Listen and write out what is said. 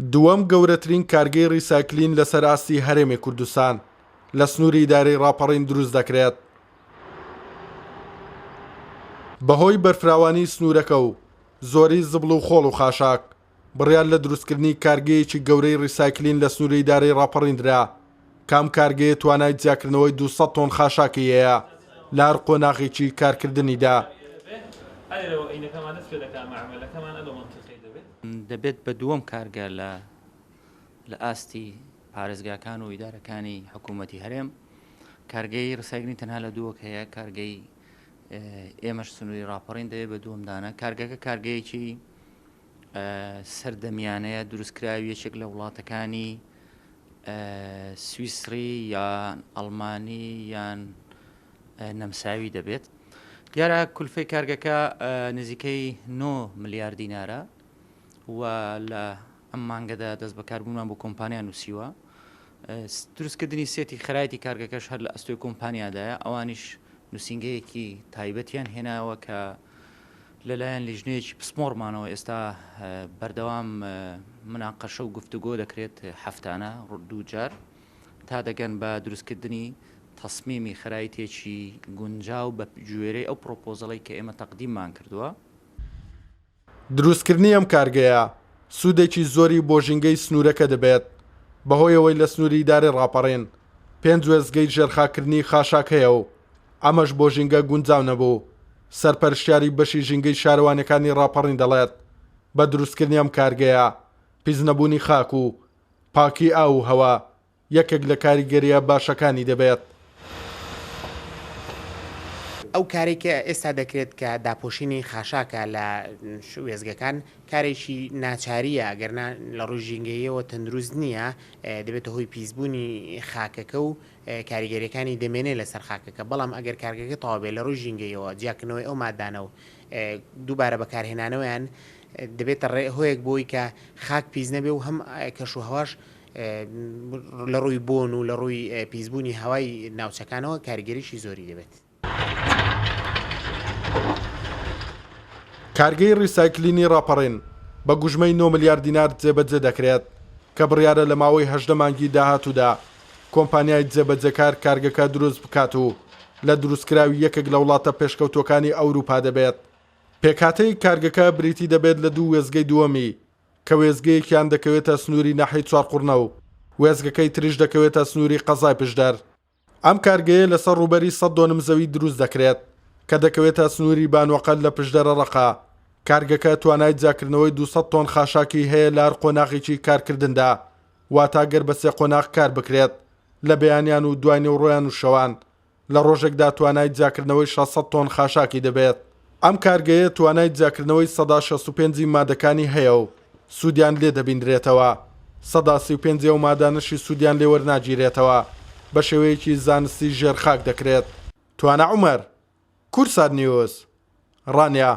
دووەم گەورەترین کارگەی ڕیسایکلین لەسەر ئاستی هەرێمی کوردستان لە سنووری ئیدارەی ڕاپەڕین دروست دەکرێت. بەهۆی بەرفراوانی سنوورەکە و زۆری زبڵ و خۆڵ و خاشاک، بڕیار لە دروستکردنی کارگەیەکی گەورەی ڕیسایکلین لە سنووری ئیدارەی ڕاپەڕین درا، کە ئەم کارگەیە توانای جیاکردنەوەی 200 تۆن خاشاکی هەیە لە هەر قۆناغێکی کارکردنیدا. دەبێت بە دووەم کارگە لە لە ئاستی پارێزگاکان و ئیدارەکانی حکوومەتی هەرێم. کارگەی ڕیسایکلین تەنها لە دووەک هەیە، کارگەی ئێمەش سنووری ڕاپەڕین دەبێت بە دووەم دانە. کارگەکە کارگەیەکی سەردەمیانەیە، دروستکراوی یەکێک لە وڵاتەکانی سویسری یان ئەڵمانی یان نەمساوی دەبێت. دیارە کولفەی کارگەکە نزیکەی 9 ملیار دینارە و لە ئەم مانگەدا دەست بەکاربوونمان بۆ کۆمپانیا نووسیوە. دروستکردنی سێتی خەرایتی کارگەکەش هەر لە ئەستۆی کۆمپانیادایە، ئەوانیش نووسینگەیەکی تایبەتیان هێناوە کە لەلایەن لیژنەیەکی پسپۆڕمانەوە ئێستا بەردەوام مناقەشە و گفتوگۆ دەکرێت هەفتانە دووجار تا دەگەن بە دروستکردنی تەسمیمی خەرایتێکی گونجاو بە گوێرەی ئەو پرۆپۆزەڵەی کە ئێمە تەقدیممان کردووە. دروستکردنی ئەم کارگەیە سوودێکی زۆری بۆ ژینگەی سنوورەکە دەبێت، بەهۆی ئەوەی لە سنووری ئیدارەی ڕاپەڕین پێنج وێستگەی ژێرخاککردنی خاشاک هەیە و ئەمەش بۆ ژینگە گونجاو نەبوو، سەرپەرشتیاری بەشی ژینگەی شارەوانیەکانی ڕاپەڕین دەڵێت، بە دروستکردنی ئەم کارگەیە پیسنەبوونی خاک و پاکی ئاو و هەوا یەکێک لە کاریگەرییە باشەکانی دەبێت. ئەو کارەی کە ئێستا دەکرێت کە داپۆشینی خاشاکە لە وێستگەکان کارێکی ناچارییە ئەگەرنا لە ڕووی ژینگەییەوە تەندروست نییە دەبێتە هۆی پیسبوونی خاکەکە و کاریگەریەکانی دەمێنێ لەسەر خاکەکە بەڵام ئەگەر کارگەکە تەواو بێت لە ڕووی ژینگەیەوە جیاکردنەوەی ئەو مادانە و دووبارە بەکارهێنانەوەیان دەبێتە ڕێ هۆیەک بۆی کە خاک پیس نەبێ و هەم کەش و هەواش لە ڕووی بۆن و لە ڕووی پیسبوونی هەوای ناوچەکانەوە کاریگەریی زۆری دەبێت. کارگەی ڕیسایکلینی ڕاپەڕین بە گوژمەی نۆ ملیار دینار جێبەجێ دەکرێت، کە بڕیارە لە ماوەی 18 مانگی داهاتوودا کۆمپانیای جێبەجێکار کارگەکە دروست بکات و لە دروستکراوی یەکێک لە وڵاتە پێشکەوتووەکانی ئەوروپا دەبێت. پێکهاتەی کارگەکە بریتی دەبێت لە دوو وێستگەی دووەمی کە وێستگەیەکیان دەکەوێتە سنووری ناحیەی چوارقوڕنە و وێستگەکەی تریش دەکەوێتە سنووری قەزای پشدەر. ئەم کارگەیە لەسەر ڕووبەری 100 دۆنم زەوی دروست دەکرێت کە دەکەوێتە سنووری بانوەقەل لە پشدەرە ڕەقە، کارگەکە توانای جیاکردنەوەی 200 تۆن خاشاکی هەیە لە هەر قۆناغێکی کارکردندا، واتا گەر بە سێ قۆناغ کار بکرێت لە بەیانیان و دواینێوڕۆیان و شەوان لە ڕۆژێکدا توانای جیاکردنەوەی 600 تۆن خاشاکی دەبێت. ئەم کارگەیە توانای جیاکردنەوەی 65% ی مادەکانی هەیە و سوودیان لێ دەبیندرێتەوە، 35% ی ئەو مادانەشی سوودیان لێ وەرناگیرێتەوە بە شێوەیەکی زانستی ژێر خاک دەکرێت. توانا عومەر، کوردسات نیوز، ڕانیە.